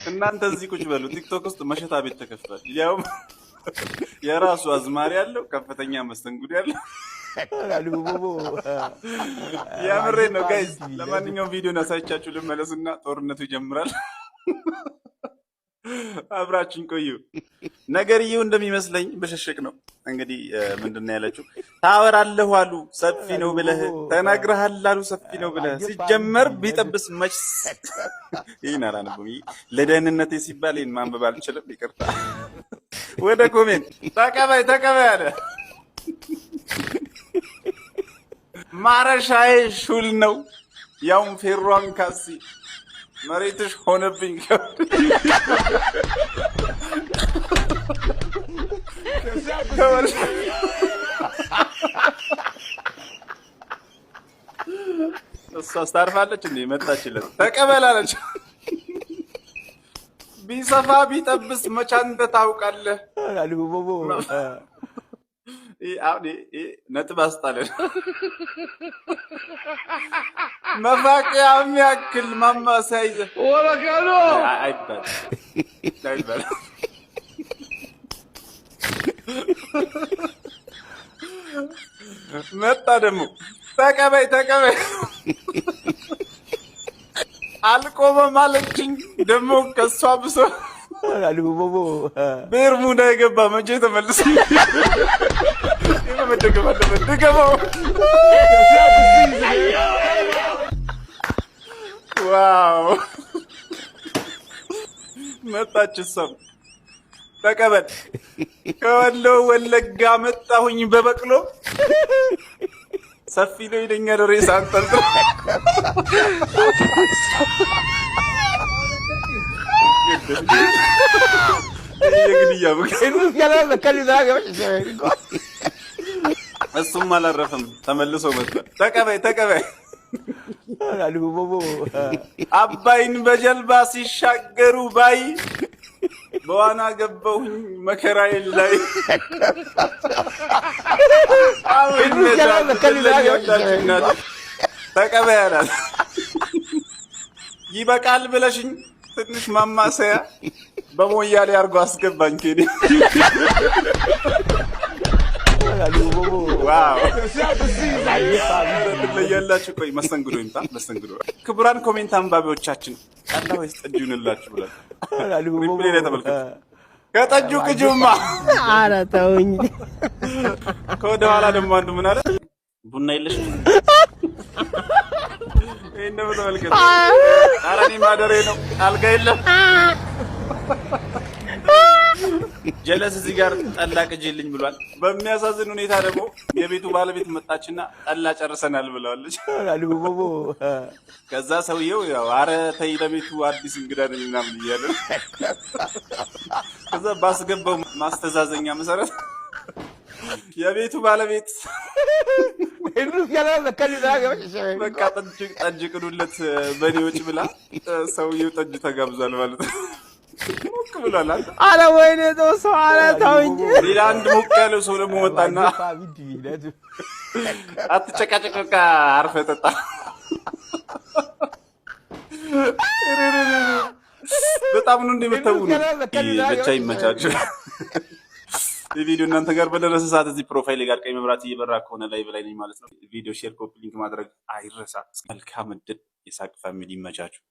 እናንተ እዚህ ቁጭ በሉ። ቲክቶክ ውስጥ መሸታ ቤት ተከፍቷል። ያውም የራሱ አዝማሪ ያለው፣ ከፍተኛ መስተንግዶ ያለው። የምሬን ነው guys። ለማንኛውም ቪዲዮን አሳይቻችሁ ልመለስና ጦርነቱ ይጀምራል። አብራችን ቆዩ። ነገርየው እንደሚመስለኝ ብሽሽቅ ነው። እንግዲህ ምንድን ነው ያለችው? ታወራለሁ አሉ ሰፊ ነው ብለህ ተናግረሃል አሉ ሰፊ ነው ብለህ ሲጀመር ቢጠብስ መች። ይህን አላነብም። ለደህንነቴ ሲባል ይህን ማንበብ አልችልም። ይቅርታ። ወደ comment። ተቀበይ ተቀበይ አለ። ማረሻዬ ሹል ነው ያውም ፌሯን ካሲ መሬትሽ ሆነብኝ። እሷ ስታርፋለች እንዴ መጣችለት ተቀበላለች። ቢሰፋ ቢጠብስ መቻ አንተ ታውቃለህ። አሁን ነጥብ አስጣለን። መፋቂያ የሚያክል ማማሰያ ይዘህ አይባልም አይባልም። መጣ ደግሞ ተቀበይ ተቀበይ አልቆመም አለችኝ። ደግሞ ከእሷ ብሶ ቤርሙዳ የገባ መቼ ተመልሶ መደገም አለበት። ድገመው። Wow፣ መጣች። እሷም ተቀበል። ከወሎ ወለጋ መጣሁኝ በበቅሎ ሰፊ ነው ይለኛል ሬሳ አንጠልጥሎ። የግድያ እሱም አላረፈም፣ ተመልሶ መጥቷል። ተቀበይ ተቀበይ። አባይን በጀልባ ሲሻገሩ ባይ በዋና ገባሁኝ መከራዬን ላይ። ተቀበይ አላት። ይበቃል ብለሽኝ ትንሽ ማማሰያ በሞያሌ አድርጎ አስገባኝ። ኬኒ ትለያላችሁ። ቆይ መስተንግዶ ይምጣ። መስተንግዶ ክቡራን comment አንባቢዎቻችን ጠላ ወይስ ጠጅ ይሁንላችሁ ብሏል። Replay ላይ ተመልከቱ። ከጠጁ ቅጁማ። ኧረ ተውኝ። ከወደ ኋላ ደግሞ አንዱ ምን አለ? ቡና የለሽም? ይሄን ደግሞ ተመልከቱ። ኧረ እኔ ማደሬ ነው፣ አልጋ የለም። ጀለስ እዚህ ጋር ጠላ ቅጂልኝ ብሏል። በሚያሳዝን ሁኔታ ደግሞ የቤቱ ባለቤት መጣችና ጠላ ጨርሰናል ብለዋለች። ከዛ ሰውየው ያው ኧረ ተይ ለቤቱ አዲስ እንግዳ ነኝ ምናምን እያለ ከዛ ባስገባው ማስተዛዘኛ መሰረት የቤቱ ባለቤት በቃ ጠጅ ቅዱለት በእኔ ወጪ ብላ ሰውየው ጠጅ ተጋብዟል ማለት ነው። ሞቅ ብሏል። አንተ አረ ወይኔ ተው ሰው፣ አረ ተውኝ። ሌላ አንድ ሞቅ ያለው ሰው ደግሞ መጣና አትጨቃጨቅ፣ በቃ አርፈህ ጠጣ። በጣም ነው እንደምታው ነው። ብቻ ይመቻችሁ። የቪዲዮ እናንተ ጋር በደረሰ ሰዓት እዚህ profile ጋር ቀይ መብራት እየበራ ከሆነ ላይ በላይ ነኝ ማለት ነው። ቪዲዮ share፣ copy link ማድረግ አይረሳ። መልካም እድል። የሳቅ family ይመቻችሁ።